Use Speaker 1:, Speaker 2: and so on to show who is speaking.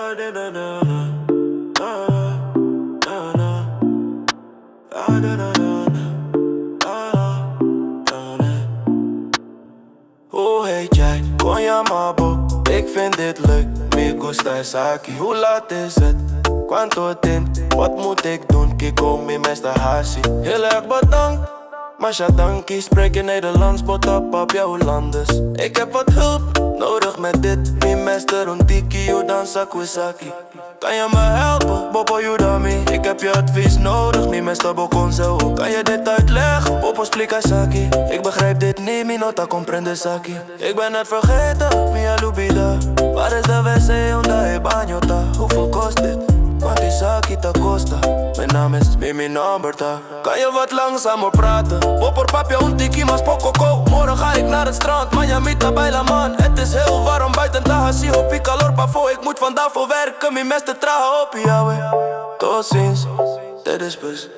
Speaker 1: Hoe heet jij? Kon yama bo? Ik vind dit leuk, mi gusta esaki. Hoe laat is het? Kuantu tin? Wat moet ik doen? Kiko mi mester hasi. Heel erg bedankt. Masha danki, spreek je Nederlands, bo ta papia Hulandes. Ik heb wat hulp nodig met dit. Mi mester un tiki, yudansa ku esaki. Kan je me helpen? Bo por yuda mi. Ik heb je advies nodig, mi mester bo konseho. Kan je dit uitleggen? Bo por splika esaki. Ik begrijp dit niet, mi no ta komprondé esaki. Ik ben het vergeten, mi a lubidá. Waar is de wc, unda e baño ta? Hoeveel kost dit? Kuantu esaki ta kosta? Mijn naam is mi number ta. Kan je wat langzamer praten? Bo por papia un tiki mas poko ko. Morgen ga ik naar het strand, mañan mi ta bai laman. Het is heel warm buiten, ta hasi hopi kalor pafó. Ik moet vandaag voor werken, mi mester traha hopi, awe. Tot ziens, te despues.